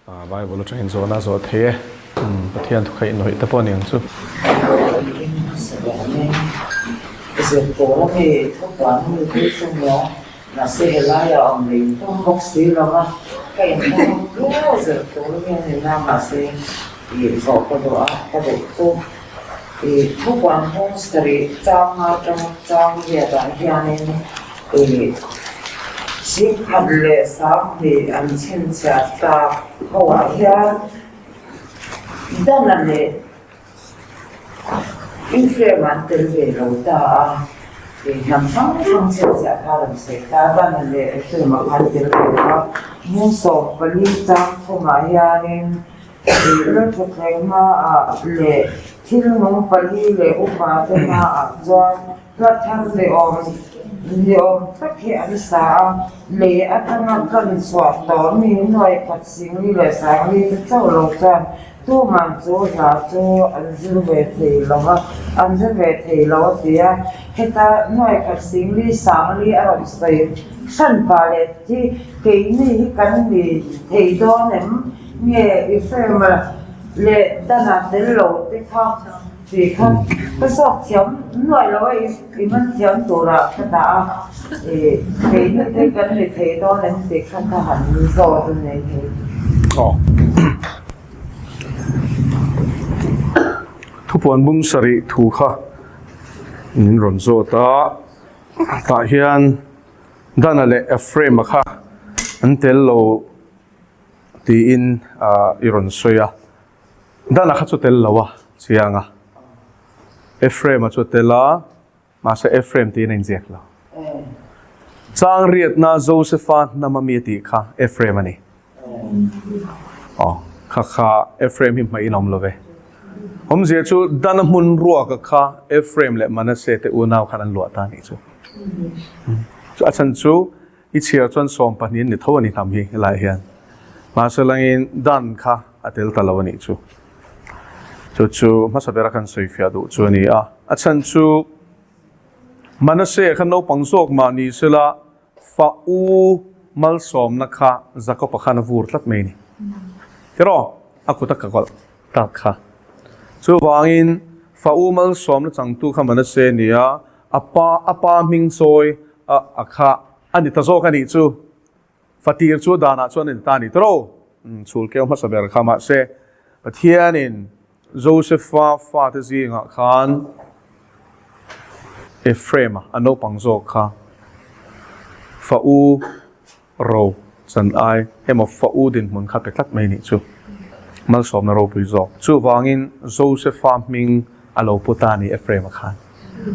Bible atangin zawhna a zawh thei e. Pathian thu kha inhnawih te pawh a ni ang chu. Ring hmasa ber mai. Zir tur a mi thupuan mi phei chu nia, mahse helai ah awm leh intum bawk si lo a, ka inhawng viau zir tur hi a ni na, mahse ih zawh ka duh a, ka duh chu ih thupuan hung sarih chang atanga chang riat ah hianin ih Singkhat leh 2000 an chhinchhiah tak ho ah hian Dana leh Ephraim an tel ve lo ta a, ih hnam hrang hrang chhinchhiah kha rawn sawi ta a, Dana leh Ephraim ah khan tel ve lo a, Hmung 14 chang thumah hianin ih Lalthutthleng hmaah leh thil nung pali leh upa te hmaah chuan Hla thar ni awm ni awm tak hi an sa a, lei atanga kan chhuah tawh mi nuai khat Singli leh Sangli te chauh lo chuan tuman chu hla chu an zir ve thei lo a, an zir ve thei lo a ti a. Heta nuai khat Singli Sangli a rawn sawi hran pah leh hi keini hi kan ni thei dawn em nge Ephraim leh Dana tel lo te kha. Tih kha ka zawk thiam nuai lo a, i man thiam turah ka dah a, ih thei hnu te kan ri thei dawn em tih kha ka han zawt a ni thei. Aw. Thupuan bung sarih thu kha min rawn zawt a, tah hian Dana leh Ephraim-a kha an tel lo tiin i rawn sawi a. Dana kha chu tel lo a chiang a, Ephraim-a chu tel a, mahse Ephraim tiin a inziak lo. Chang riatna Josepha hnam a mi a tih kha Ephraim a ni. Aw, kha kha Ephraim hi hmaihin a awm lo ve. Awmzia chu Dana hmun ruaka kha Ephraim leh Manasseh te unau khan an luah ta a nih chu. Chu a chhan chu I chhiar chuan 12 an ni tho a ni hnam hi helaiah hian. Mahse langin Dan kha a tel ta lo a nih chu. Chu chu hmasa bera kan sawi fiah duh chu a ni a. A chhan chu Manasseh kha naupang zawk mah ni sela fa u malsawmna kha Jakob-a khan a vur tlat mai a ni. Tiraw? A kut a kakawlh tak kha. Chuvangin fa u malsawmna changtu kha Manasseh a ni a, A pa, a pa hming chawi a a kha a ni ta zawk a nih chu. Fatir chu danah chuan a ni ta a ni tawrh. Chhul keu hmasa ber kha mahse Pathianin Josepha fate zingah khan Ephraim-a a naupang zawk kha fa u ro chan ai emaw fa u dinhmun kha pe tlat mai nih chu malsawmna ropui zawk. Chuvangin Josepha hming a lo pu ta a ni Ephraim-a khan.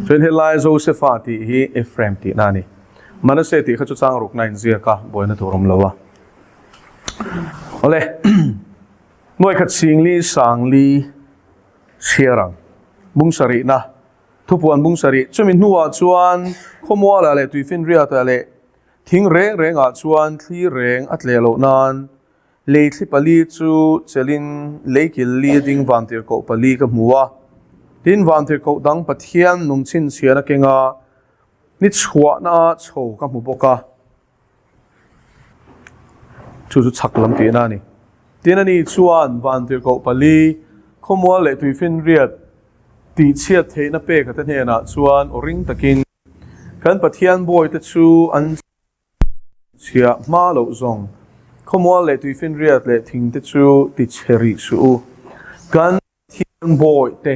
Chuan helai Josepha tih hi Ephraim tihna a ni. Manasseh tih kha chu chang rukna a inziak a, buaina tur awm lo a. Awle, nuaikhat singli sangli chhiar ang, bung sarihna, thupuan bung sarih. Chumi hnuah chuan khawmualah leh tuifinriatah leh Thing reng rengah chuan thli reng a tleh loh nan lei thli pali chu chelin lei kil li a ding vantirhkoh pali ka hmu a. Tin, vantirhkoh dang Pathian nung chhinchhian a keng a, ni chhuahna chho ka hmu bawk a. Chu chu chhak lam tihna a ni. Tin, ani chuan vantirhkoh pali khawmual leh tuifinriat tihchhiat theihna pek ate hnenah chuan aw ring takin, Kan Pathian bawite chu an chhiah hma loh zawng. Khawmual leh tuifinriat leh thingte chu ti chhe rih suh u. Kan Pathian bawite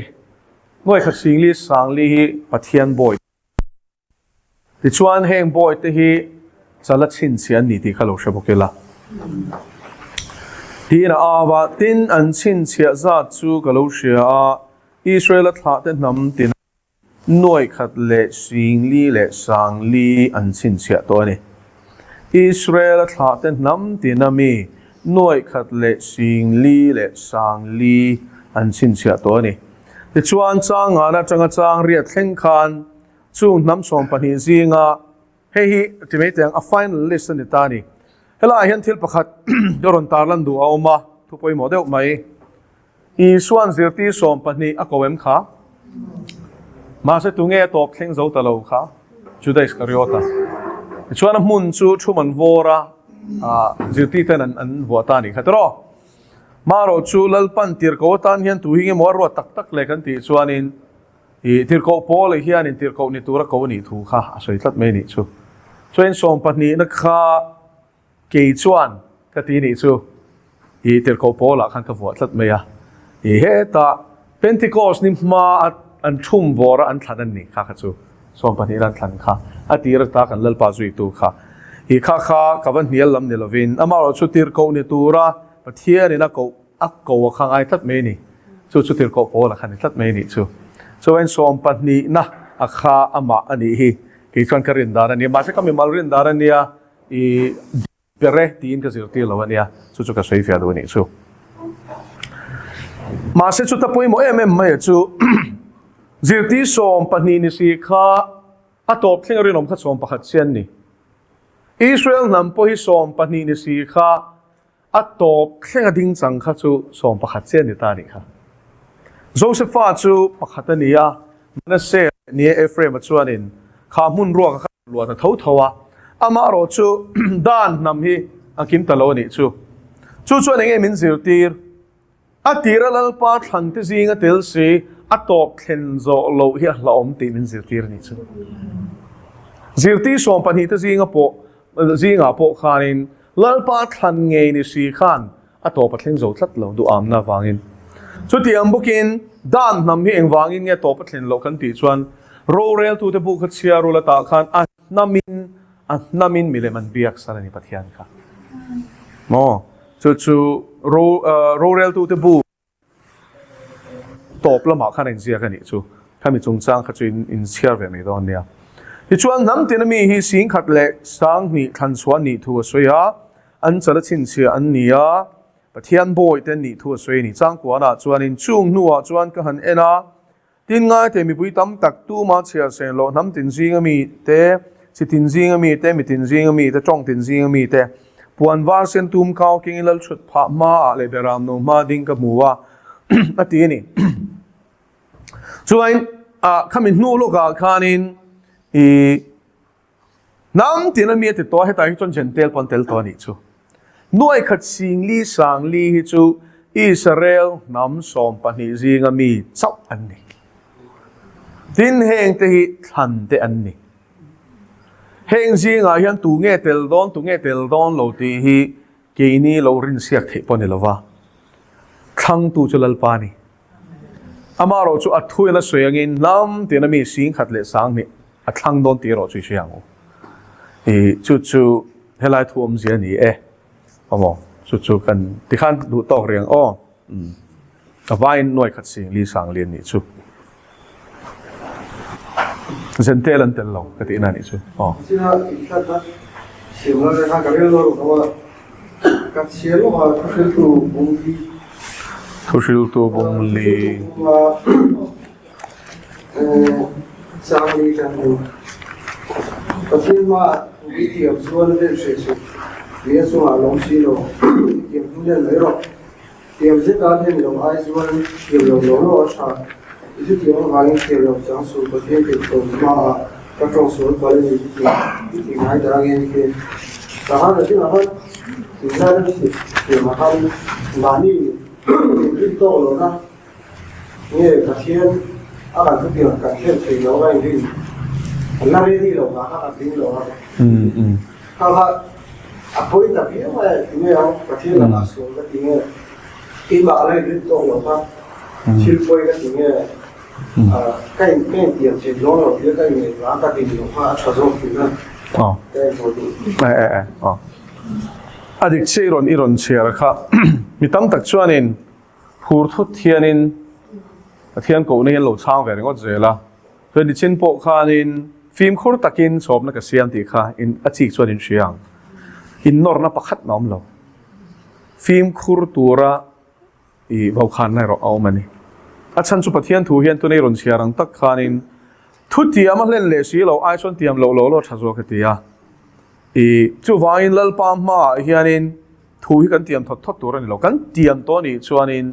nuaikhat singli sangli hi Pathian bawite. Tichuan heng bawite hi chala chhinchhiah an ni tih kha lo hre bawk ila. Tiin a au a, tin an chhinchhiah zat chu ka lo hria a, Israel-a thlahte hnam tin. Nuai khat leh singli leh sangli an chhinchhiah tawh a ni. Israel-a thlahte hnam tina mi nuai khat leh singli leh sangli an chhinchhiah tawh a ni. Tichuan, chang ngana atanga chang riat thleng khan chung hnam 12 zinga hei hi ti mai teh ang, a final list a ni ta a ni. Helaiah hian thil pakhat ka rawn tarlan duh a awm a, thu pawimawh deuh mai. Isua'n zirtir 12 a ko em kha? Mahse tunge a tawp thleng zo ta lo kha? Juda Iskariota. Tichuan a hmun chu thu man vawr a, zirtir ten an vuah ta a nih kha tiraw? Marawh chu Lalpan tirhkoh atan hian tu hi nge maw a ruat tak tak le kan tih chuanin ih tirhkoh Paula hianin tirhkoh ni tura ko a nih thu kha a sawi tlat mai a nih chu. Chuan sawmpahnihna kha Kei chuan ka ti nih chu i tirhkoh Paula khan ka vuah tlat mai a, i hetah Pentecost ni hma a an thum vawr a an thlan an ni kha kha chu 12 an thlan kha a tir ata kan Lalpa zuitu kha i kha kha ka va hnial lam ni lovin amaherawh chu tirhkoh ni tura Pathianin a koh a ko a kha ngai tlat mai a ni chu chu tirhkoh Paula kha ni tlat mai a nih chu. Chuan sawmpahnihna a kha amah a nih hi kei chuan ka rin dan a nia mahse ka mimal rin dan a nia. I ber e tiin ka zirtir lo a nia, chu chu ka sawi fiah duh a nih chu. Mahse chuta pawimawh em em mai chu zirtir 12 ni si kha a tawp thleng a rinawm kha 11 chian ni. Israel hnam pawh hi 12 ni si kha A tawp thleng a ding chang kha chu 11 chiah a ni ta a nih kha. Josefa chu pakhat a ni a, Manasseh leh ni Ephraim-a chuanin kha hmun ruak a kha luah ta tho tho a, amaherawh chu Dan hnam hi a kim ta lo a nih chu. Chu chuan enge min zirtir? A tira Lalpa thlan te zinga tel si, a tawp thlen zawh loh hi a hlauhawm tih min zirtir a nih chu. Zirtir 12 te zinga pawh zingah pawh khanin Lalpa thlan ngei ni si khan a tawp a thleng zo tlat lo duhamna avangin. Chutiang bawkin Dan hnam hi engvangin nge tawp a thlen loh kan tih chuan roreltute bu kha chhiar ula tah khan a hnamin a hnamin milem an biak san a ni Pathian kha. Maw? Chu chu ro roreltute bu Tawp lamah khan a inziak a nih chu. Khami chungchang kha chu in inchhiar ve mai dawn nia. Tichuan, hnam tina mi hi 10,000 leh 20,000 thlan chhuah an nih thu a sawi a, an chala chhinchhiah an ni a, Pathian bawi te an nih thu a sawi a ni. Changkuanah chuanin chung hnuah chuan ka han en a, Tin ngaite mipui tam tak tuma chhiar sen loh hnam tin zinga mi te, chi tin zinga mi te, mi tin zinga mi te, tawng tin zinga mi te, puan var sen tum kau kengin lal chhut phah hmaah leh beram no hma ding ka hmu a, a ti a ni. Chuan khami hnu lawkah khanin i Hnam tina mi a ti tawh a, hetah hi chuan Jentail pawh an tel tawh a nih chu. Nuai khat singli sangli hi chu Israel hnam 12 zinga mi chauh an ni. Tin, heng te hi thlan te an ni. Heng zingah hian tu nge tel dawn, tu nge tel dawn lo tih hi keini lo rinsiak theih pawh a ni lo va. Thlangtu chu Lalpa a ni. Amaherawh chu a thuin a sawi angin hnam tina mi 10,000 leh 20,000 a thlang dawn tih erawh chu i hria ang u. I chu chu helai thu awmzia a ni e. Awmaw chu chu kan tikhan duh tawk reng aw. A vaiin nuai khat sing li sang li a nih chu. Zentel an tel lo ka tihna a nih chu aw. China inhlatna siamna te kha ka rilru a ruh a, ka chhiar lawk a thuhriltu bung li. Thuhriltu bung li. Thuhriltu bung a chang li kan hmu. Pathian hmaah thu i tiam chuan len hreh suh, nia chungah lawm si lo, i tiam hnu len mai rawh. Tiam zeta hlen lo ai chuan tiam lo lo lo a tha. I chutiang avangin tiam lo chang suh Pathian tirh tawp hmaah ka tawng sual palh a ni tih i ti ngai dah ange ni khi. Ka han a chungah khan tunlai ram siam ah khan mahni inrin tawk lohna nge Pathian a kan thutiang kan hlen thei lo a inrin an la ready lo vang kha kan ring lo a. Kha kha a pawi ta viau a ti nge ang Pathian lakah sual ka ti nge keimah a la inrin tawk lo kha thil pawi ka ti nge ka in ka intiam thei dawn lo tia ka inngaihtuah a ka din loh kha a tha zawk tihna ka inhmuh duh. A dik chiah i rawn i rawn chhiar kha mi tam tak chuanin phur thut hianin Pathian kohna hi an lo chhang ve ringawt zel a. Chuan nichin pawh khanin fimkhur takin chhawpna ka siam tih kha in a chik chuan in hria ang. Innawrna pakhat na awm lo. Fimkhur tura i vokhanna erawh a awm a ni. A chhan chu Pathian thu hian tuna i rawn chhiar ang tak khanin thu tiam a hlen leh si lo ai chuan tiam loh lo lo tha zawk a ti a. I chuvangin Lalpa hmaah hianin thu hi kan tiam thawt thawt tur a ni lo. Kan tiam tawh anih chuanin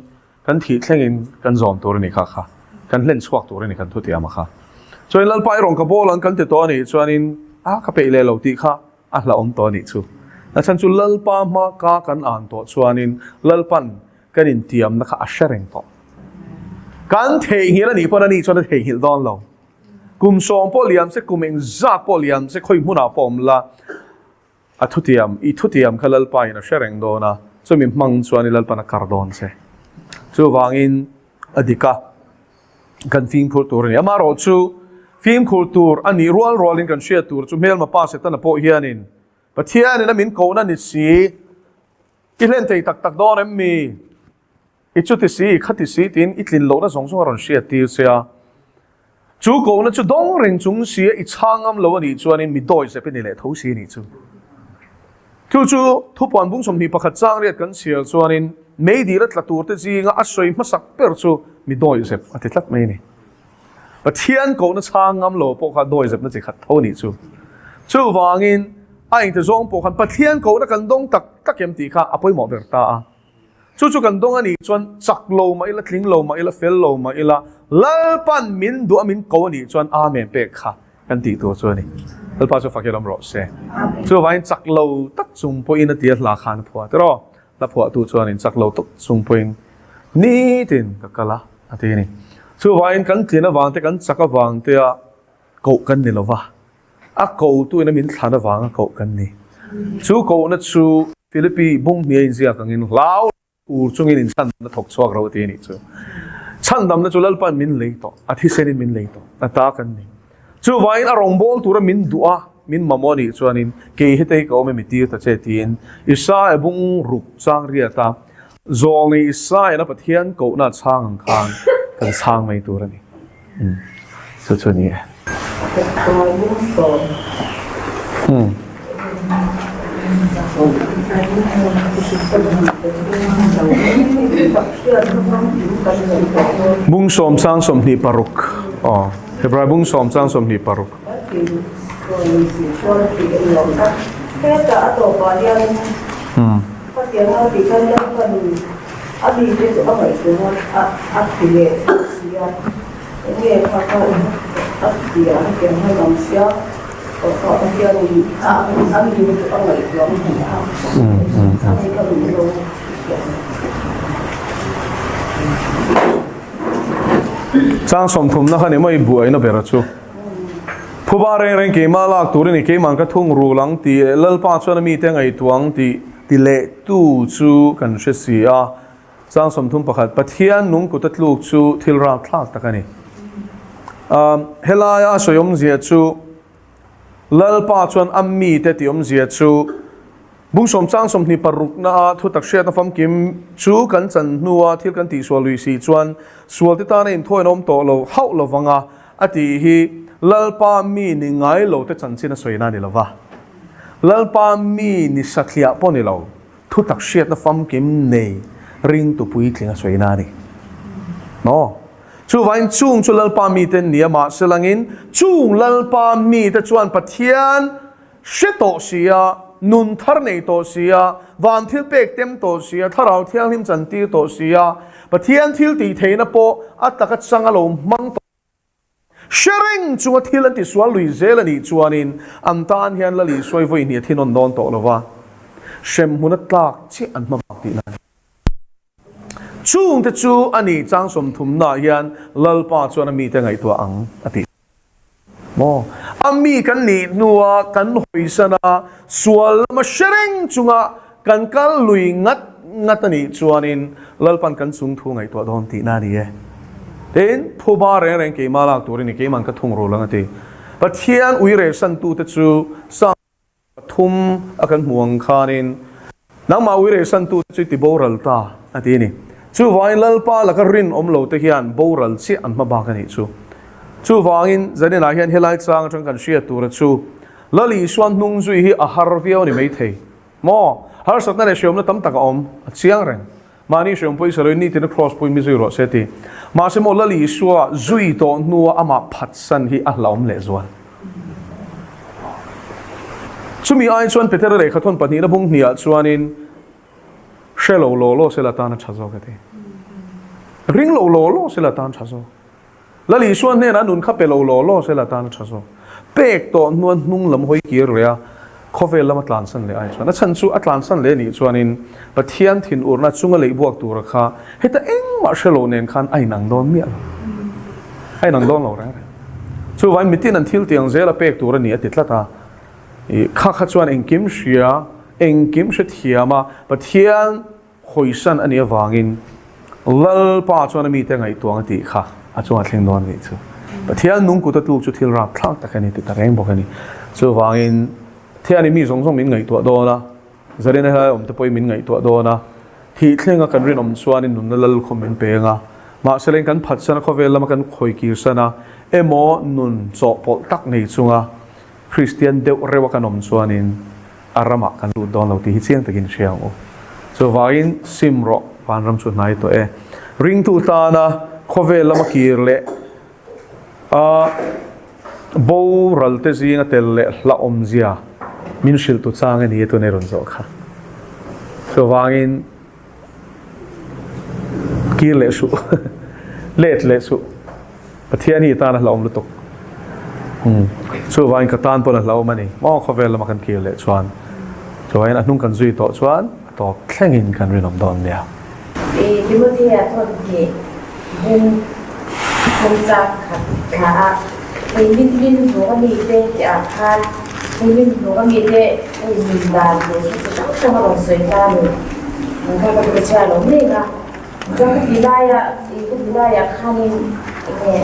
Kan thih thlengin kan zawm tur a ni kha kha. Kan hlen chhuak tur a ni kan thu tiam a kha. Chuanin Lalpa i rawn ka bawl ang kan ti tawh a nih chuanin a ka peih leh lo tih kha a hlauhawm tawh a nih chu. A chhan chu Lalpa hma ka kan an tawh chuanin Lalpan. kan intiamna kha a hre reng tawh. Kan theihnghilh a nih pawn ani chuan a theihnghilh dawn lo. Kum sawm pawh liam se, kum engzat pawh liam se, khawi hmunah pawh awm la, a thutiam, i thutiam kha Lalpa in a hre reng dawn a, chumi hmang chuan i Lalpan a kar dawn che. Chuvangin a dik a, kan fimkhur tur a ni. Amaherawhchu, fimkhur tur a nih rual rualin kan hriat tur chu hmelma pa Setana pawh hianin Pathianin a min kohna ni si, i hlen thei tak tak dawn em mi? I chuti si, i khati si tiin i tlin lohna zawng zawng a rawn hriat tir che a. Chu kohna chu dawng reng chung sia i chhang ngam lo a nih chuanin mi dawi zep i ni leh tho si a nih chu. Chu chu thupuan bung 21 chang riat kan chhiar chuanin meidil a tla turte zinga a sawi hmasak ber chu mi dawi zep a ti tlat mai a ni. Pathian kohna chhang ngam lo pawh kha dawi zepna chi khat tho a nih chu. Chuvangin a engte zawng pawh khan Pathian kohna kan dawng tak tak em tih kha a pawimawh ber ta a. Chu chu kan dawng a nih chuan chak lo mah ila, tling lo mah ila, fel lo mah ila, Lalpan min duh a min ko a nih chuan Amen pek kha kan tih tur chu a ni. Lalpa chu fak hian awm rawh se. Chuvangin chak lo tak chung pawhin a ti a hla khan a phuah tiraw. Hla phuahtu chuanin chak lo tak chung pawhin nitin ka kal a a ti a ni. Chuvangin kan tlin avang te, kan chak avang te a koh kan ni lo va. A kotu ina min thlan avanga koh kan ni. Chu kohna chu Philippi bung hniai inziak angin hlau ur chungin inchhandamna thawk chhuak ro ti a nih chu. Chhandamna chu Lalpa'n min lei tawh, a thisenin min lei tawh, a ta kan ni. Chuvangin a rawngbâwl tura min duh a, min mamawh a nih chuanin kei heta hi ka awm em i tir ta che tiin Isaia bung ruk chang riat a, Zawlnei Isaia'n a Pathian kohna a chhang ang khan kan chhang mai tur a ni. Chu chu ni e. Bung sawm chang 26 aw Hebrai bung sawm chang 26. Enge kha kha a ti a hetiang hian awm sia awh pah hianin a a mi chu a ngaihtuah a hmu a a mi kha min lo Chang sawmthumna kha ni mai buaina ber chu. Phuba reng reng keimah lak tur a ni, keimah ka thung rul ang tih leh Lalpa chuan a mite ngaihtuah ang tih ti lehtu chu kan hre si a. Chang 31, Pathian nung kut a tluk chu thil rapthlak tak a ni. Helaia a sawi awmzia chu Lalpa chuan a mite tih awmzia chu Bung sawm chang 26 na a thutak hriatna famkim chu kan chan hnua thil kan tihsual lui si chuan sualte tana inthawi an awm tawh lo hauh lo vanga a tih hi Lalpa mi ni ngai lo te chanchin a sawina a ni lo va. Lalpa mi ni satliah pawh ni lo. Thutak hriatna famkim nei ringtu puitling a sawina a ni. Maw? Chuvangin chung chu Lalpa mite an ni a, mahse langin chung Lalpa mite chuan Pathian hre tawh si a, nun thar nei tawh si a, van thil pek tem tawh si a, Thlarau Thianghlim chantir tawh si a, Pathian thil tih theihna pawh a taka chang a lo hmang tawh. Hre reng chunga thil an tisual lui zel a nih chuanin an tan hian Lal Isua i vawi hnih a thinawn dawn tawh lo va, hremhmun a tlak chiah an hma bak tihna a ni. Chungte chu a nih chang sawmthumnaah hian Lalpa chuan a mite ngaihtuah ang a ti. Maw? A mi kan nih hnua kan hawisan a, sual lama hre reng chunga Kan kal lui ngat ngat a nih chuanin Lalpan kan chung thu ngaihtuah dawn tihna a ni e. Tin, phuba reng reng keimah lak turin i keiman ka thung rul ang a ti. Pathian ui rehsantute chu Psalm pathum a kan hmuh ang khanin, Nangmah ui rehsantute chu i ti boral ta a ti a ni. Chuvangin Lalpa laka rinawm lo te hian boral chiah an hma bak a nih chu. Chuvangin zaninah hian helai chang atang kan hriat tura chu Lal Isuan hnung zui hi a har viau a ni maithei. Maw? Harsatna leh hreawmna tam tak a awm, a chiang reng. Mahni hreawm pawh Israel in nitin a cross pawhin mi zui rawh se ti. Mahse maw Lal Isua zui tawh hnua amah phatsan hi a hlauhawm lehzual. Chumi ai chuan Petera lehkha thawn pahnihna bung hniah chuanin hre lo law law sela tan a tha zawk a ti. Ring lo law law sela tan tha zawk. Lal Isua hnenah nun kha pe lo law law sela tan a tha zawk. Pek tawh hnua hnung lam hawi kir leh a. Khawvel lama tlansan leh ai chuan a chhan chu a tlansan leh nih chuanin Pathian thinurna chunga leih buak tura kha heta engmah hre lo nen khan a inang dawn miah lo. A inang dawn lo reng reng. Chuvangin mitin an thil tiang zel a pek tur a ni a ti tlat a. I kha kha chuan engkim hria, engkim hrethiam a Pathian Hawisan a nih avangin Lalpa chuan a mite ngaihtuah ang a tih kha a chungah thleng dawn a nih chu. Pathian nung kut a tluk chu thil rapthlak tak a ni ti ta reng bawk a ni. Chuvangin Thiani mi zawng zawng min ngaihtuah dawn a, Zarina helai awm te pawhin min ngaihtuah dawn a, thih thlenga kan rinawm chuanin nunna Lalkhawm min peng a, mahse kan phatsan a khawvel lama kan khawi kirsan a emaw nun chawhpawlh tak nei chunga Kristian deuh reuh a kan awm chuanin a ramah kan lut dawn lo tih hi chiang takin hria ang u. Chuvangin sim rawh, vanram chu hnai tawh e. Ringtu tana khawvel lama kir leh a boral te zinga tel leh hlauhawmzia min hrilh tu chang a ni e tun ei rawn zawh kha. Chuvangin Kir leh suh. Let leh suh. Pathian hi i tan a hlauhawm lutuk. Chuvangin ka tan pawn a hlauhawm a ni. Maw khawvel lama kan kir leh chuan. Chuvangin a hnung kan zui tawh chuan a tawp thlengin kan rinawm dawn nia. I Timothea thawn hnih bung thum chak khat thla a, hei min min hnuk a mi te tih ah khan hei min hnuk a mi te hei min dan tur chu chi hrang hrang a rawn sawi ta a ni. Ang kha ka ka chhiar lo mek a, chuan ka ti laiah i ka ti laiah khanin enge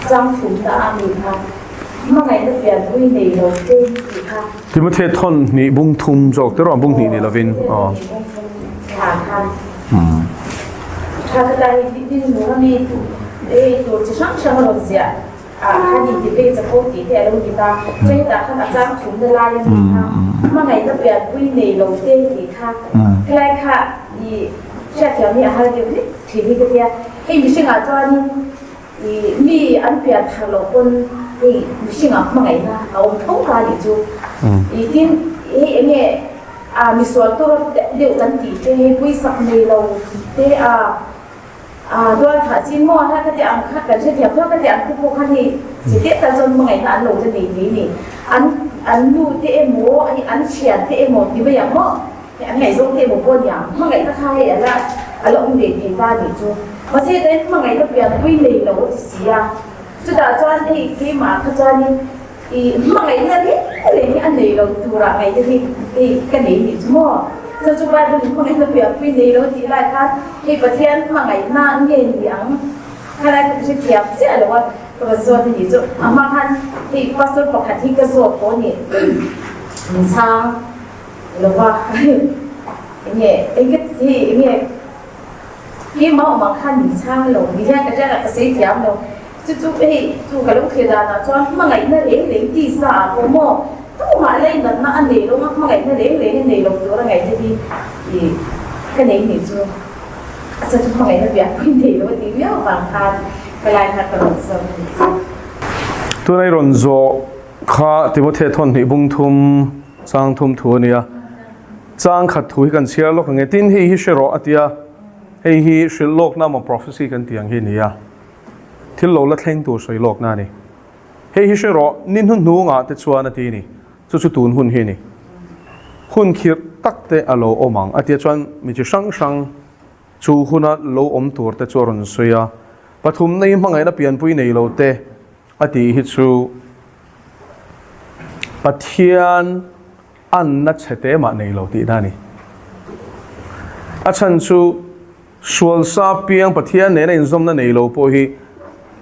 chang thum na a mi kha hmangaihna pianpui nei lo te tih kha. Timothea thawn hnih bung thum zawk te rawh bung hnih ni lovin aw. Mi an pian thar loh pawn hei mihring ah hmangaihna a awm tho ta nih chu. I tin hei eng nge a misual tur deuh kan tih te hei puisak nei lo te a a dual thah chin maw ha ka ti ang kha kan hrethiam tho ka ti ang te pawh khan hei chi te tal chuan hmangaihna an lo la nei thei ni. An an nu te emaw hei an thian te emaw ti mai ang maw. Hei an ngaihzawng te emaw pawh aniang, hmangaihna kha hei ala ala awm ve thei ta anih chu. Mahse hetah hian hmangaihna pianpui nei lo a ti si a, chutah chuan hei keimah kha chuanin ih hmangaihna reng reng hi a nei lo turah ngaihna hi hei ka nei anih chu maw. Chuan chu Bible in hmangaihna pianpui nei lo tih lai khan hei Pathian hmangaihna nge ni ang kha lai kha ka hrethiam chiah lo a, ka va zawt anih chu. A hma khan hei pastor pakhat hi ka zawt tawh a ni, min chhang. Lova enge enge hi enge hi mau mang khan min chhang lo ni hian ka hriat a ka sawi thiam lo chu chu hei chu ka lo thlir danah chuan hmangaihna reng reng tisa ah pawh maw tumah lei natna a nei lo a hmangaihna reng reng a nei lo tur a ngaihna hi ih ka nei ni chu a chhan chu hmangaihna piah pawhin nei lo a tih viau vang khan ka lai kha ka rawn sawi a ni chu. Tunah i rawn zawh kha Timothea thawn hnih bung thum. Chang thum thu a nia. Chang khat thu hi kan chhiar lawk ang e. Tin, hei hi hre rawh a ti a. Hei hi hrilh lawkna emaw prophecy kan tih ang hi a ni a. Thil lo la thleng tur sawi lawkna a ni. Hei hi hre rawh, ni hnuhnungah te chuan a ti a ni. Chu chu tun hun hi a ni. Hun khirh tak te a lo awm ang a tia chuan mi chi hrang hrang chu huna lo awm tur te chu a rawn sawi a. Pathumna hi hmangaihna pianpui nei lo te a tih hi chu Pathian anna chhe te mah nei lo tihna a ni. A chhan chu sualsa piang Pathian nena inzawmna nei lo pawh hi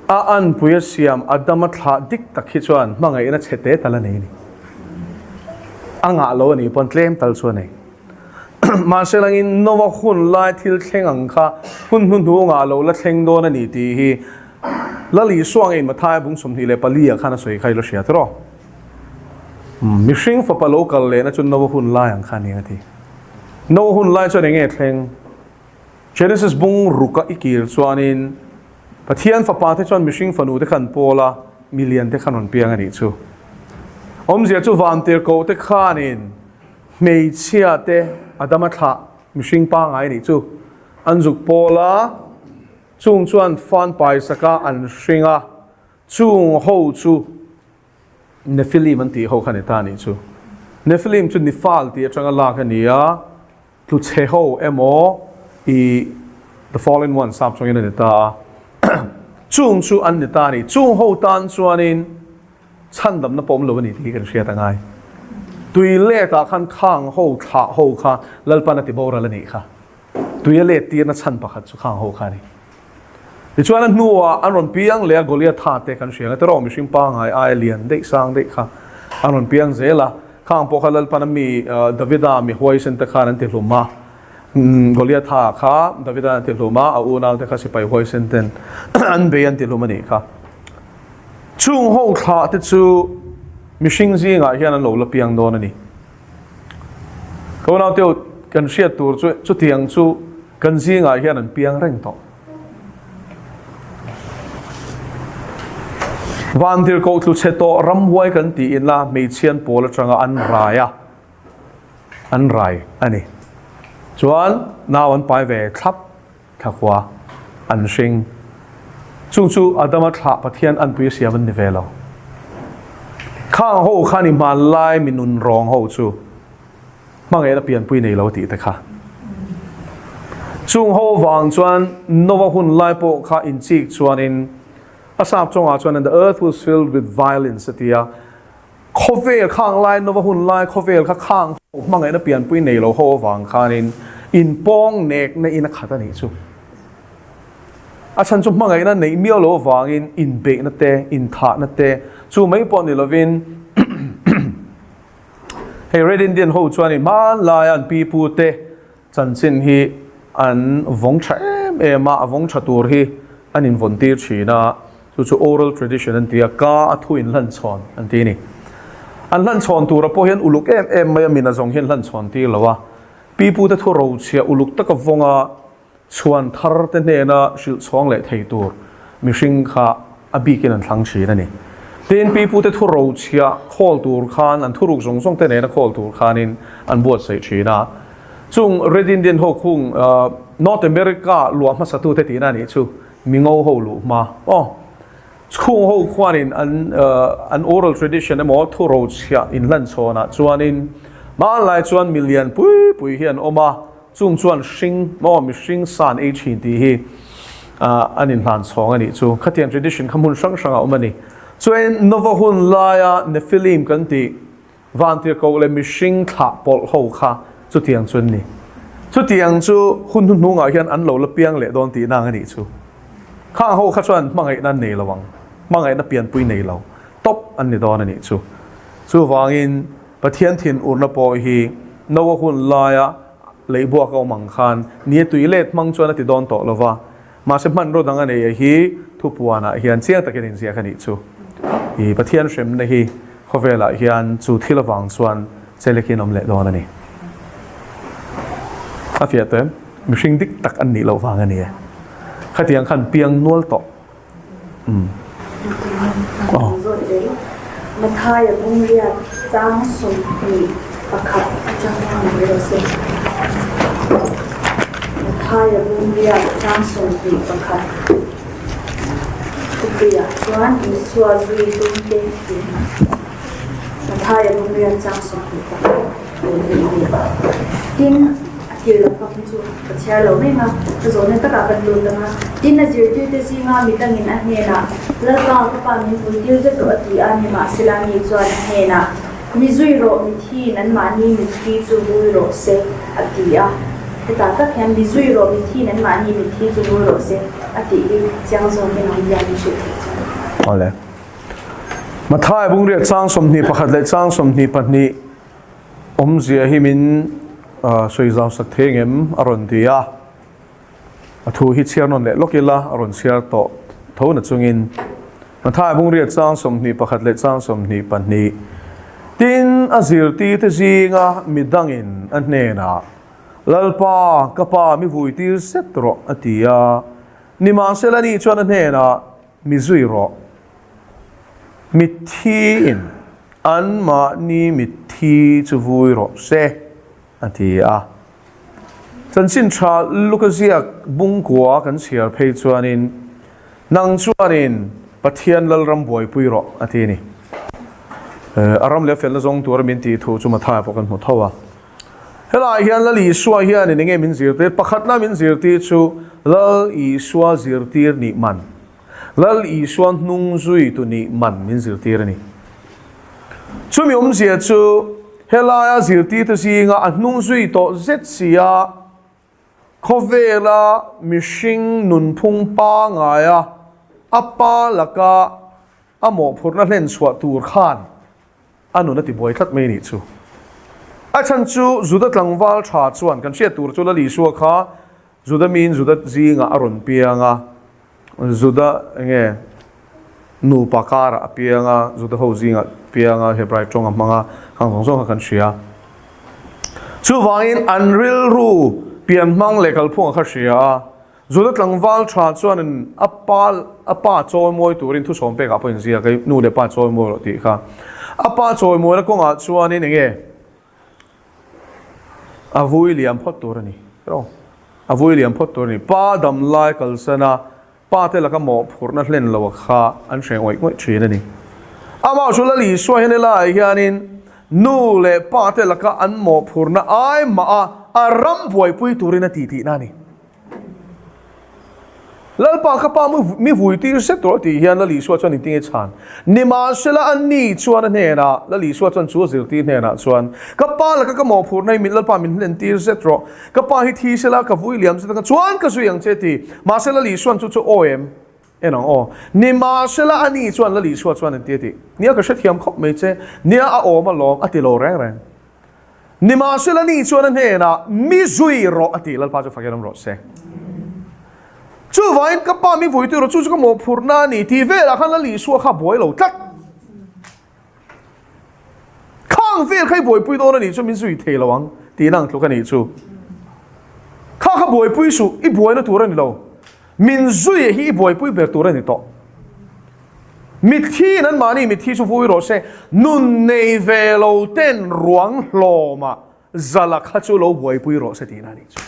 a anpui a siam Adama thlah dik tak hi chuan hmangaihna chhe te tal a nei a ni. A ngah lo a nih pawn tlem tal chu a nei. Mahse langin Noah hun lai thil thleng ang kha hun hnuhnungah lo la thleng dawn a ni tih hi Lal Isua ngei Mathaia bung 24 ah khan a sawi kha i la hria tiraw? Mihring fapa lo kal lehna chu Noah hun lai ang kha a ni a ti. Noah hun lai chuan eng nge thleng? Genesis bung ruka i kir chuanin Pathian fapa te chuan mihring fanu te kha an pawl a, milian te khan rawn piang a nih chu. Awmzia chu vantirhkoh te khanin Hmeichhia te Adama thlah mihring pangai nih chu an zuk pawl a, chung chuan fan paisaka an hring a, chung ho chu Nephilim an tih ho kha ni ta nih chu. Nephilim chu Nifal tih atanga lak a ni a, tlu chhe ho emaw i the fallen ones sap chungin a ni ta a. Chung chu an ni ta a ni. Chung ho tan chuanin chhandamna pawh awm lo a ni tih hi kan hriat a ngai. Tui letah khan khang ho thlah ho kha Lalpan a ti boral a nih kha. Tui a let tirna chhan pakhat chu khang ho kha a ni. Tichuan a hnuah an rawn piang leh a Goliatha te kan hria nga tiraw mihring pangngai aia lian daih sang daih kha an rawn piang zel a, khang pawh kha Lalpana mi Davida mi huaisen te khan an ti hlum a, Goliatha kha Davida an ti hlum a, a unau te kha sipai huaisen ten an bei an ti hlum a nih kha. Chung ho thlah te chu mihring zingah hian an lo la piang dawn a ni. Ka unau te kan hriat tur chu chutiang chu kan zingah hian an piang reng tawh. Vantirhkoh tlu chhe tawh ramhuai kan tiin la hmeichhian pawl atanga an rai a, an rai a ni. Chuan nau an pai ve thlap thlakhua an hring. Chung chu Adama thlah Pathian anpui a siam an ni ve lo. Khang ho khan i hmanlai mi nun rawng ho chu hmangaihna pianpui nei lo tih te kha. Chung ho vang chuan Nova hun lai pawh kha inchik chuanin a sap chungah chuan and the earth was filled with violence a ti a. Khawvel khang lai Nova hun lai khawvel kha khang ho hmangaihna pianpui nei lo ho avang khanin inpawng nekna in a khat a nih chu. A chhan chu hmangaihna neih miau lo avangin inbeihna te, inthahna te chu mai pawh ni lovin hei Red Indian ho chuan i hmanlaia an pipu te chanchin hi an vawng tha em em a, a vawng tha tur hi an invawn tir thin a, chu chu oral tradition an ti a, ka a thu inhlanchhawn an ti a ni. An hlanchhawn tura pawh hian uluk em em mai a mina zawng hian hlanchhawn tir lo a, pipu te thu rochhiah uluk taka vawng a, Chhuan thar te hnena hrilh chhuang leh thei tur mihring kha a bikin an thlang thin a ni. Tin, pipute thu rochhiah khawl tur khan an thuruk zawng zawng te nena khawl tur khanin an buatsaih thin a. Chung Red Indian ho khung North America luah hmasatute tihna a nih chu mingo ho luh hma aw. Chhung ho khuanin an an oral tradition emaw thu rochhiah inhlanchhawnah chuanin hmanlai chuan milian pui pui hi an awm a. Chung chuan hring maw mihring san ei thin tih hi an inhlan chhawng a nih chu. Khatiang tradition kha hmun hrang hrangah a awm a ni. Chuan Nova hun laia Nephilim kan tih vantirhkoh leh mihring thlah pawlh ho kha chutiang chu an ni. Chutiang chu hun hnuhnungah hian an lo la piang leh dawn tihna ang a nih chu. Khang ho kha chuan hmangaihna an nei lo ang. Hmangaihna pianpui nei lo tawp an ni dawn a nih chu. Chuvangin Pathian thinurna pawh hi Noa hun laia leihbuak a awm ang khan ni a tui let hmang chuan a ti dawn tawh lo va, mahse hmanraw dang a nei a hi thupuanah hian chiang takin inziak a nih chu. I Pathian hremna hi khawvelah hian chu thil avang chuan chelekin awm leh dawn a ni. A fiah tawh em? Mihring dik tak an nih loh vang a ni e. Khatiang khan piang nual tawh. Mathaia bungriat chang 21 atanga mai rawh se. Mathaia bungriat chang 21 Thupuiah chuan Isua zui tumte tihna. Mathaia bungriat chang 21. Tin, a thil lam pak hi chu ka chhiar lo mai ang a, ka zawhna takah kan lut ang a. Tin, a zirtirte zinga mi dangin a hnenah, Lalpa, ka pa min pui tir zet rawh a ti a, nimahsela ni chuan a hnenah, Mi zui rawh, mithiin anmahni mitthi chu vui rawh se, a ti a. Hetah tak hian, Mi zui rawh, mithiin anmahni mitthi chu vui rawh se, a tih hi chiang zawkin awmzia min hrilh theih chuan. Awle. Mathai bungriat chang 21 leh chang 22 Awmzia hi min sawi zau sak thei ngem a rawn ti a, a thu hi chhiar nawn leh lawk ila a rawn chhiar tawh tho na chungin Mathai bungriat chang 21 leh chang 22 Tin, a zirtirte zinga mi dangin a hnenah, Lalpa, ka pa mi vui tir zet rawh a ti a, nimahsela ni chuan a hnenah, Mi zui rawh. Mithiin anmahni mitthi chu vui rawh se, a ti a. Chanchin tha Luka ziak bungkua kan chhiar phei chuanin, Nang chuanin Pathian Lalram buaipui rawh, a ti a ni. A ram leh a felna zawng tura min tih thu chu Mathaia pawh kan hmu tho a. Helaiah hian Lal Isua hianin enge min zirtir? Pakhatna min zirtir chu Lal Isua zirtir nih man, Lal Isua hnung zuitu nih man min zirtir a ni. Chumi awmzia chu helaia zirtirte zinga a hnung zui tawh zet sia khawvela mihring nunphung pangaia a pa laka a mawhphurhna hlen chhuah tur khan a nun a ti buai tlat mai nih chu. A chhan chu Juda tlangval tha chuan kan hriat tur chu Lal Isua kha Juda miin Juda zingah a rawn piang a, Juda enge nupa karah a piang a, Juda ho zingah piang a, Hebrai tawng a hmang a, khang zawng zawng kha kan hria. Chuvangin an rilru pianhmang leh kalphunga kha hria a, Juda tlangval tha chuanin a pa a pa chawimawi turin thusawm pekah pawh inziak a, nu leh pa chawimawi rawh tih kha. A pa chawimawina kawngah chuanin eng nge a vui liam phawt tur a ni. A vui liam phawt tur a ni. Pa dam lai kalsan a, pa te laka mawhphurhna hlen lo a kha an hre ngawih ngawih thin a ni. Amah chu Lal Isua hian helaiah hianin nu leh pa te laka an mawhphurhna ai mah a, a ram buaipui turin a ti tihna a ni. Lalpa ka pa mi vui tir zet rawh tih hian Lal Isua chuan engtin nge chhan? Nimahsela a ni chuan a hnenah, Lal Isua chuan chu a zirtir hnenah chuan, Ka pa laka ka mawhphurhna hi min Lalpa min hlen tir zet rawh. Ka pa hi thi sela ka vui liam zet anga chuan ka zui ang che ti. Mahse Lal Isuan chu chu aw em? En ang aw. Nimahsela a ni chuan Lal Isua chuan engti a tih? Nia ka hrethiam khawp mai che. Nia a awm alawm a ti lo reng reng. Nimahsela ni chuan a hnenah, Mi zui rawh a ti, Lalpa chu fakin awm rawh se. Chuvangin ka pa mi vuitu rawh, chu chu ka mawhphurhna a ni tih velah khan Lal Isua kha a buai lo tlat. Khang vel kha i buaipui dawn a nih chu min zui thei lo ang tihna ang tluk a nih chu. Kha kha buaipui suh, i buaina tur a ni lo. Min zui hi i buaipui ber tur a ni tawh. Mithiin anmahni mithi chu vui rawh se, nun nei ve lo ten ruang hlawmah zala kha chu lo buaipui rawh se tihna a nih chu.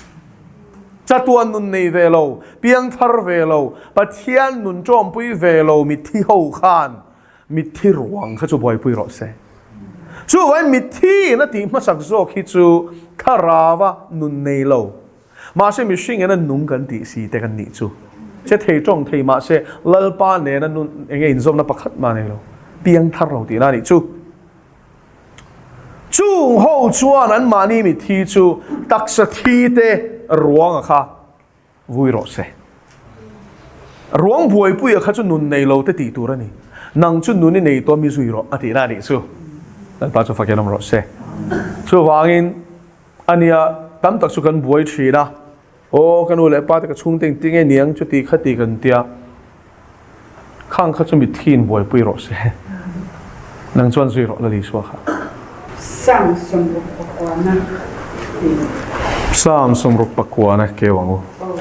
Chatuan nun nei ve lo, piangthar ve lo, Pathian nun tawmpui ve lo mithi ho khan mithi ruang kha chu buaipui rawh se. Chuvangin mithiin a tih hmasak zawk hi chu thlarauva nun nei lo, Mahse mihring in a nung kan tih si te kan nih chu. Che thei tawng thei mahse Lalpa nena nun enge inzawmna pakhat mah nei lo, piang thar lo tihna a nih chu. Chung ho chuan an mahni mitthi chu taksa thi te ruanga kha vui rawh se. Ruang buaipuia kha chu nun nei lo te tih tur a ni. Nang chu nun i nei tawh mi zui rawh a tihna a nih chu. Lalpa chu fakin awm rawh se. Chuvangin A nia, tam tak chu kan buai thin a, Aw, ka nu leh pa te ka chhungte engti nge niang chuti khati kan tia, khang kha chu mithiin buaipui rawh se, nang chuan zui rawh Lal Isua kha. Psalm 68 tih. Psalm 68 keu ang u. Aw,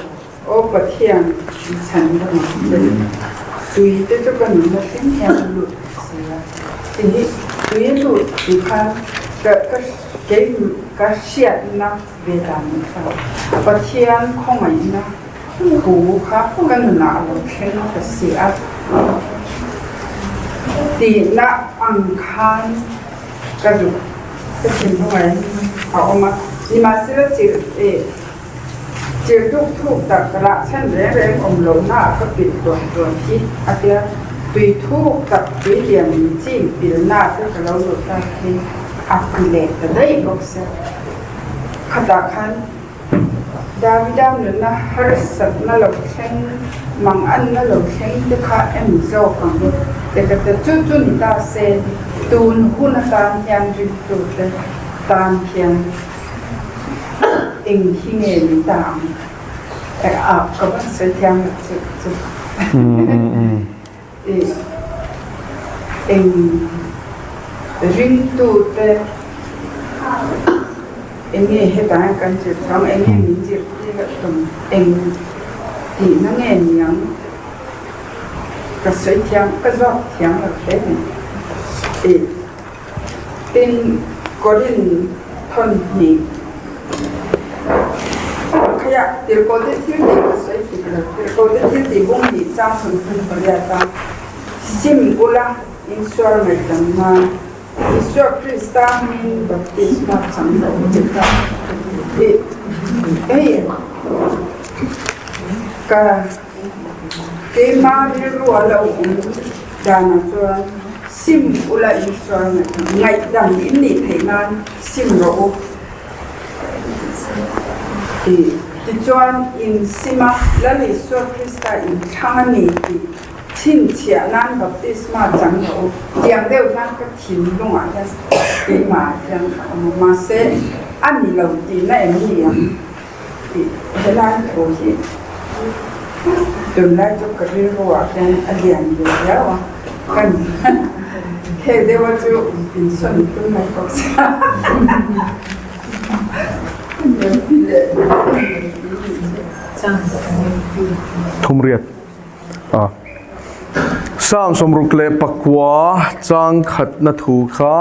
aw Pathian, i chhan ram ang che. Tui te chu ka nunna thleng hian a lut si a. Ti hi tui a lut tih khan ka ka Kei ka hriatna ve dan ni kha Pathian khawngaihna thu kha ka nunah a lo thleng ta si a tihna ang khan ka duh ka thinlung a awm a, nimahsela chirh eh chirh duk thuk tak rah chhan reng reng awm lohna ah ka pilh tuan tuan hi a tia tui thuk tak tui lian chim pilna te ka lo lut ta hi. A ti leh ta daih bawk se. Khatah khan Davida nunna harsatna lo thleng, manganna lo thleng te kha em zawk ang te ka ti. Chu chu ni ta se, tun hun atan hian ringtute tan hian eng hi nge ni ta ang? A ka van sawi thiam lo chu chu. Eng ringtute eng nge hetah hian kan zir chang, eng nge min zirtir a tum, eng tihna nge niang ka sawi thiam, ka zawk thiam lo hle mai. Tin, Korin thawnhnih Khaiah tirhkohte thil tih ka sawi dik lo. Tirhkohte thil tih bung hnih chang 38 a sim ula insual ngaihdam nan. Isua Krista hmingin baptisma chang rawh u tih kha i hei ka keima rilru a lo awm danah chuan sim ula Isua ngaihdam in nih theih nan sim rawh u tih tichuan in sim a Lal Isua Krista in thlang a ni tih Chhinchhiah nan baptisma chang rawh u. Tiang deuh hian ka thinlungah hian keimah hian ka awm a, mahse a ni lo tihna em ni ang tih helai thu hi tunlai chu ka rilruah hian a lian ve viau a, ka heng deuha chu insawn tum mai bawk sia. Thumriat. A Psalm 69 chang khatna thu kha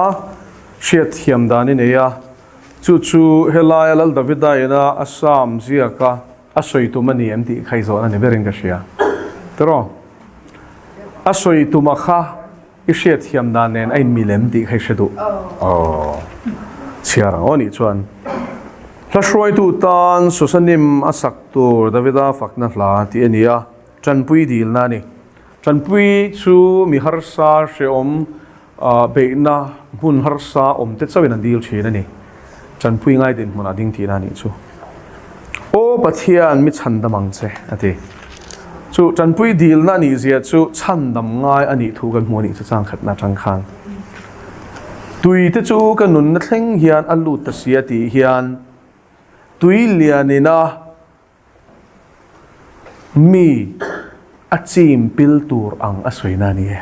hriatthiam dan i nei a, chu chu helaia Lal Davida ina a Psalm ziaka a sawi tum a ni em tih kha i zawhna ni berin ka hria. Tiraw? A sawi tuma kha i hriatthiam dan nen a inmil em tih kha i hre duh. Aw. Chhiar ang aw nih chuan. Hla hruaitu tan Susanim a sak tur Davida fakna hla tih a ni a, tanpui dilna a ni. Tanpui chu mi harsa hrehawm beihna hmun harsa awm te chauhin an dil thin a ni. Tanpui ngai dinhmunah ding tihna a nih chu. Aw Pathian mi chhandam ang che, a ti. Chu tanpui dilna a nih zia chu chhandam ngai a nih thu kan hmu a nih chu chang khatna atang khan. Tui te chu ka nunna thleng hian a lut ta si a tih hian tui lianina Mi a chim pil tur ang a sawina a ni e.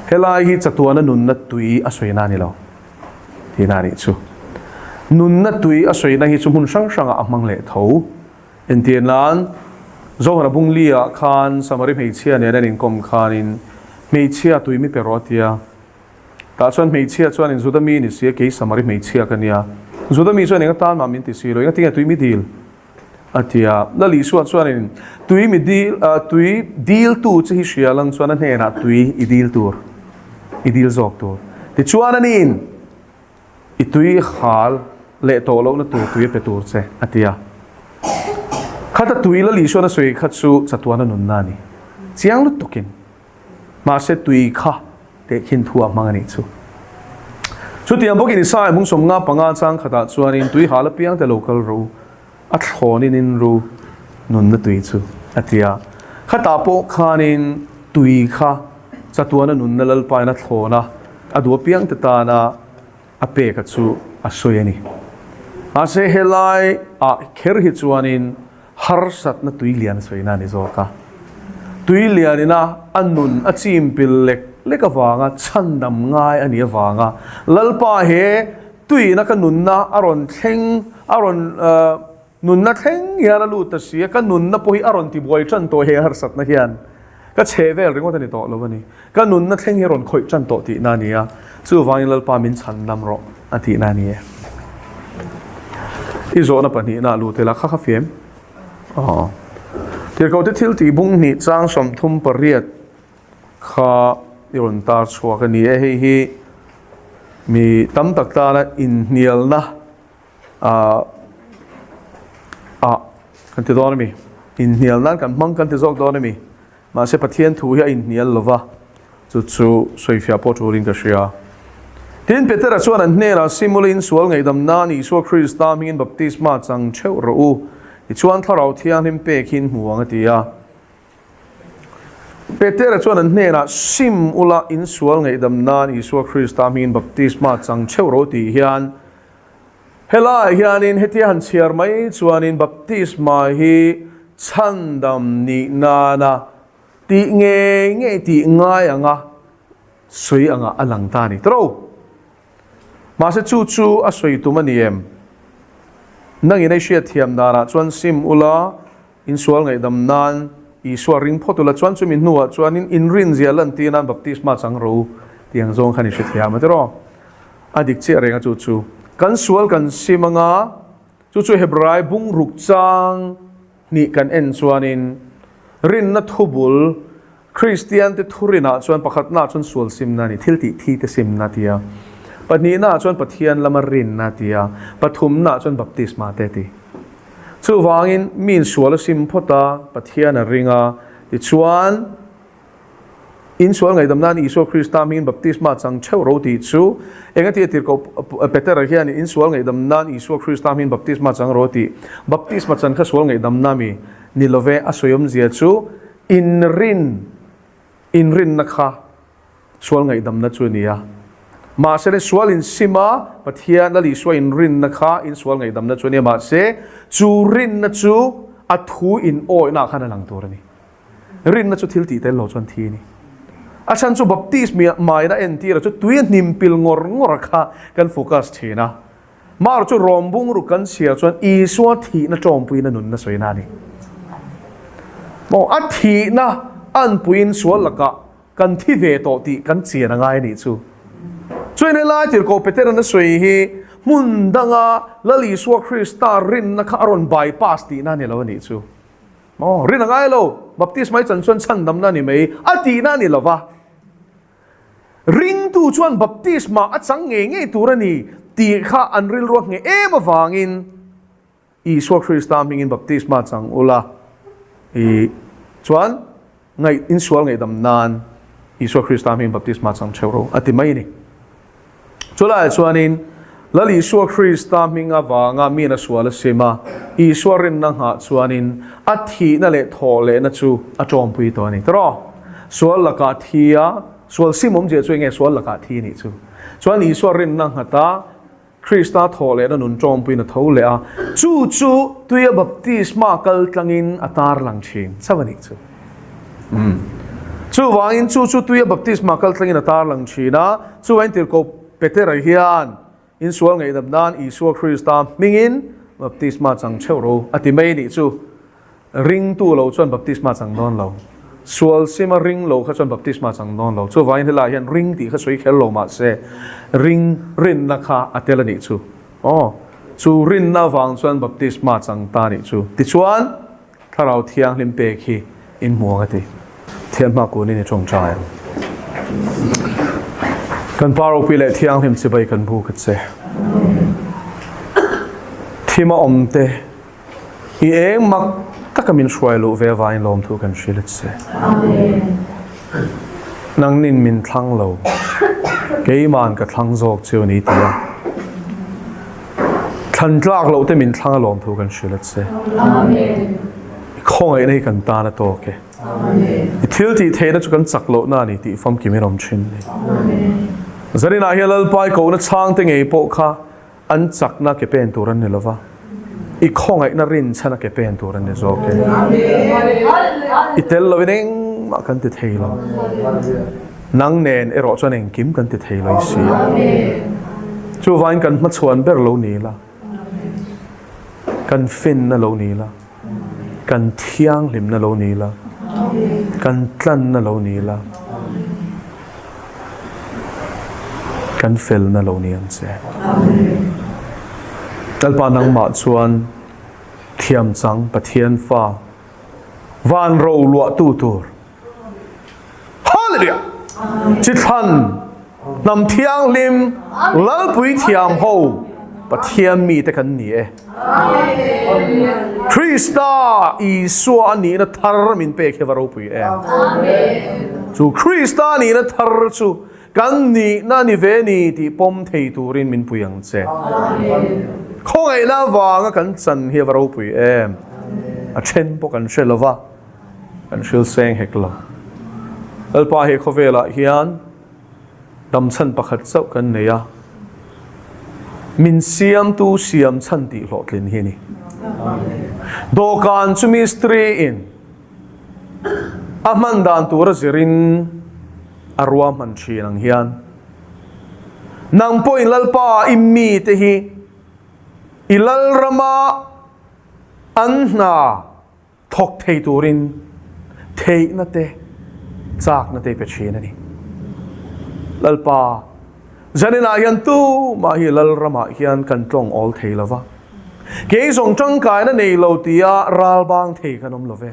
Helai hi chatuana nunna tui a sawina a ni lo tihna a nih chu. Nunna tui a sawina hi chu hmun hrang hrangah a hmang leh tho. Entir nan, Zohana Bungli-ah khan Samari hmeichhia nen an inkawm khanin hmeichhia tui mi pe rawh a ti a. Tah chuan hmeichhia chuanin Juda mi ni si a, kei Samari hmeichhia ka nia. Juda mi chuan eng atan mah min ti si lo, enga tinge tui mi dil? a ti a. Lal Isua chuanin tui mi dil, tui diltu che hi hria lang chuan a hnenah tui i dil tur, i dil zawk tur. Tichuan aniin i tui hal leh tawh lohna tur tui a pe tur che, a ti a. Khata tui Lal Isuan a sawi kha chu chatuana nunna a ni. Chiang lutukin. Mahse tui kha tehkhin thu a hmang a nih chu. Chutiang bawkin Isaiah hmung 55 chang khatah chuanin tui hal apiang te lo kal rawh u, a thlawnin in ru nunna tui chu a ti a. Khatah pawh khanin tui kha chatuana nunna Lalpain a thlawn a, a duh apiang te tana a peka chu a sawi a ni. Mahse helai ah kher hi chuanin harsatna tui lian a sawina a ni zawk a. Tui lianina a nun a chim pil lek lek avanga chhandam ngai a nih avanga Lalpa he tuiina ka nunna a rawn thleng a rawn nunna thleng hian a lut ta si a, ka nunna pawh hi a rawn tibuai tan tawh he harsatna hian ka chhe vel ringawt a ni tawh lo a ni. Ka nunna thleng hi a rawn khawih tan tawh tihna a ni a, chuvangin Lalpa min chhandam rawh a tihna a ni e. I zawhna pahnihna a lut ila kha kha fim. Aw. Tirhkohte thil tih bung hnih chang 38 kha i rawn tar chhuak a ni e. Hei hi mi tam tak tana inhnialna ah ah kan ti dawn a mi. Inhnial nan kan hmang kan ti zawk dawn a mi. Mahse Pathian thu hi a inhnial lo va, chu chu sawifiah pawh turin ka hria. Tin, Petera chuan an hnenah, Simulin sual ngaihdam nan Isua Krista hmingin baptisma chang theuh rawh u, tichuan Thlarau Thianghlim pek hi in hmu ang a ti a. Petera chuan an hnenah, Sim ula, in sual ngaihdam nan Isua Krista hmingin baptisma chang theuh rawh u tih hian Helaiah hianin hetia han chhiar mai chuanin baptisma hi chhandam nih nana tih ngei ngei tih ngai anga sawi angah a lang ta a ni tawh. Mahse chu chu a sawi tum a ni em? Nangin ei hriatthiam danah chuan sim ula, insual ngaihdam nan Isua ring phawt ula chuan chumi hnuah chuanin inrinzia lantir nan baptisma chang ro tih ang zawng khan i hrethiam a tiraw? A dik chiah reng a chu chu. Kan sual kan sim anga chu chu Hebrai bungruk chang hnih kan en chuanin rinna thubul Kristian te thurinah chuan pakhatnaah chuan sual simna a ni, thil tih thi te simna a ti a. Pahnihnaah chuan Pathian lama rinna a ti a, pathumnaah chuan baptisma te a ti. Chuvangin miin sual a sim phawt a, Pathian a ring a, tichuan in sual ngaihdam nan Isua Krista hmingin baptisma chang theuh ro tih chu engati a tirhkoh Petera hian in sual ngaihdam nan Isua Krista hmingin baptisma chang ro tih baptisma chan kha sual ngaihdamna mi ni love a sawi awmzia chu inrin inrinna kha Sual ngaihdamna chu a ni a. Mahse le sual insim a, Pathian Lal Isua inrinna kha in sual ngaihdamna chu a ni a, mahse chu rinna chu a thu in awihna ah khan a lang tur a ni. Rinna chu thil tih tel lo chuan thi a ni. A chhan chu Baptist maina entira chu tui a hnim pil ngawr ngawr a kha kan focus thin a. Mar chu rawm bungruk kan chhiar chuan Isua thihna tawmpuina nunna sawina a ni. Maw a thihna anpuiin sual lakah Kan thi ve tawh tih kan chian a ngai a nih chu. Chuan helai tirhkoh Petera'n a sawi hi hmun danga Lal Isua Krista rinna kha a rawn bypass tihna a ni lo a nih chu. Maw? Rin a ngai lo. Baptist mai chan chuan chhandamna a ni mai a tihna a ni lo va. Ringtu chuan baptisma a chang ngei ngei tur a ni tih kha an rilru a ngheh em avangin Isua Krista hmingin baptisma chang ula i chuan ngaih insual ngaihdam nan Isua Krista hmingin baptisma chang theuh ro a ti mai a ni. Chulaiah chuanin Lal Isua Krista hming avanga miin a sual a sim a, Isua rinna nghah chuanin a thihna leh thawh lehna chu a tawmpui tawh a ni. Tiraw? Sual lakah thi a, sual sim awmzia chu enge sual lakah thi a nih chu. Chuan Isua rinna nghata Krista thawh lehna nun tawmpuiin a tho leh a, chu chu tuia baptisma kal tlangin a tar lang thin chauh a nih chu. Umm. Chuvangin chu chu tuia baptisma kal tlangin a tar lang thin a, chuvangin tirhkoh Petera hian insual ngaihdam nan Isua Krista hmingin baptisma chang theuh ro a ti mai a nih chu. Ringtu lo chuan baptisma chang dawn lo. Sual sima ring lo kha chuan baptisma chang dawn lo. Chuvangin helaiah hian ring tih kha sawi kher lo mahse ring rinna kha a tel a nih chu. Aw, chu rinna avang chuan baptisma chang ta a nih chu. Tichuan, Thlarau Thianghlim pek hi in hmu ang a ti. Thian hma kunin i tawngtai ang. Kan Pa ropui leh Thianghlim chibai kan buk a che. Thima awmte. I eng mak taka min hruai luh ve avangin lawmthu kan hrilh a che. Nangnin min thlang lo, keima'n ka thlang zawk chu a ni ti a. Thlan tlak loh te min thlang a lawmthu kan hrilh a che. I khawngaihna hi kan tan a tawk e. I thil tih theihna chu kan chak lohna a ni tih famkim in awm thin a ni. Zaninah hian Lalpa i kohna chhangte ngei pawh kha An chakna ke pen tur an ni lova, i khawngaihna rinchhan a ke pen tur an ni zawk e. I tel lovin engmah kan ti thei lo. Nang nen erawh chuan engkim kan ti thei lo i si a. Chuvangin kan hmachhuan ber lo ni la, kan finna lo ni la, kan thianghlimna lo ni la, kan tlanna lo ni la, kan felna lo ni ang che. Lalpa nangmah chuan thiamchang Pathian fa van ro luahtu tur Hallelujah! Chithlan hnam thianghlim Lalpui thiam ho Pathian mite kan ni e. Krista Isua a nihna thar min pek hi va ropui em. Chu Krista nihna thar chu kan nihna ni ve ni tih pawm thei turin min pui ang che. Khawngaihna avanga kan chan hi a va ropui em. A then pawh kan hre lova. Kan hril seng hek lo. Lalpa he khawvelah hian damchhan pakhat chauh kan nei a, min siamtu siam chhan tih hlawhtlin hi a ni. Dawhkan chu mistri in a hman dan tura zirin a ruahman thin ang hian nang pawhin Lalpa i mite hi i Lalrama an hna Thawk thei turin theihna te, chakna te i pe thin a ni. Lalpa, zaninah hian tumah hi Lalramah hian kan tlawng awl thei lo va, kei zawng tangkaina nei lo tia ral bang thei kan awm lo ve.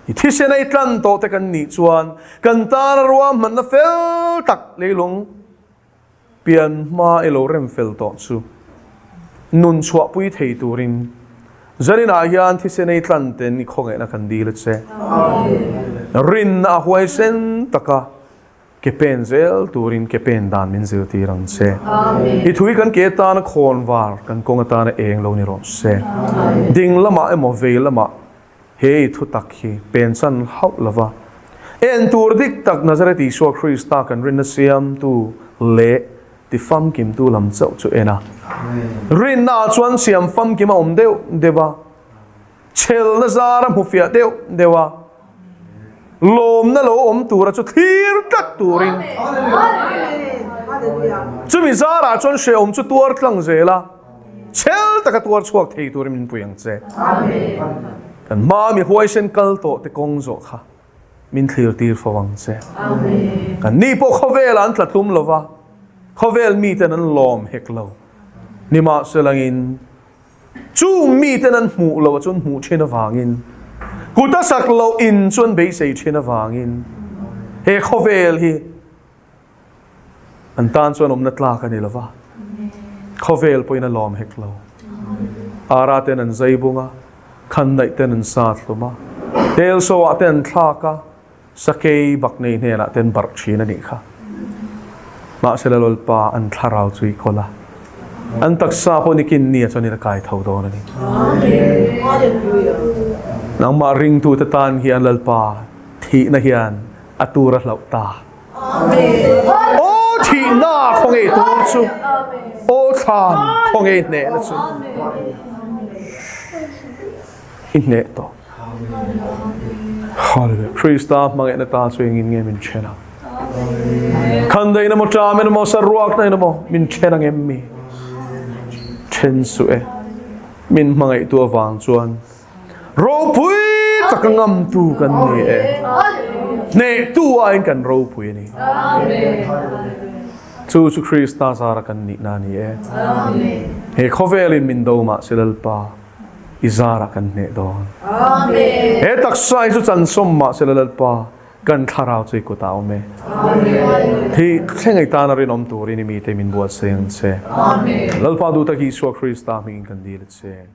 I thisen a i tlan tawh te kan nih chuan kan tana ruahmanna fel tak leilung. Pian hma i lo rem fel tawh chu nun chhuahpui thei turin zaninah hian thisen ei tlan ten i khawngaihna kan dil a che. Rinna a huaisen taka ke pen zel turin ke pen dan min zirtir ang che. I thui kan ke atana khawn var kan kawng atana eng lo ni rawh se. Ding lamah emaw vei lamah He i thutak hi pensan hauh lova en tur dik tak Nazareth Isua Krista kan rinna siamtu leh ti famkimtu lam chauh chu en a. Rinna ah chuan siam famkim a awm deuh deuh a, chhelna zara hmu fiah deuh deuh a, lawmna lo awm tura chu thlir tlat turin chumi zarah chuan hrehawm chu tuar tlang zel a. Chhel taka tuar chhuak thei turin min pui ang che. Kan hma mi huaisen kal tawh te kawng zawh kha min thlir tir fo ang che. Kan ni pawh khawvelah an tla tlum lo va, khawvel miten an lawm hek lo. Nimahselangin chung miten an hmuh lo chuan hmuh thin avangin, kut a sak loh in chuan beisei thin avangin he khawvel hi An tan chuan awmna tlak a ni lo va, khawvel pawhin a lawm hek lo. Ara ten an zai bung a, khandaih ten an sa thlum a, telso ah te an thlak a, sakei bak nei hnenah te an barh thin a nih kha. Mahsela Lalpa an thlarau chu i kawl a, an taksa pawh nikin nia chuan in a kai tho dawn a ni. Nangmah ringtute tan hian Lalpa thihna hian a tur a hlauh ta. Aw thihna khawnge tur chu, aw thlan khawnge hnehna chu i hneh tawh. Hallelujah. Krista hmangaihna ta chu engin nge min then ang? Khandaih emaw ṭam emaw saruakna emaw min then ang em mi? Then suh e. Min hmangaihtu avang chuan Ropui taka ngamtu kan ni e. Hnehtu aiin kan ropui a ni. Chu chu Krista zara kan nihna a ni e. He khawvelin min do mah se Lalpa, i zarah kan hneh dawn. He taksa hi chu chansawm mah se Lalpa, kan thlarau chu i kutah a awm e. Hi thleng ei tana rinawm turin i mite min buatsaih ang che. Lalpa duh tak Isua Krista hmingin kan dil a che.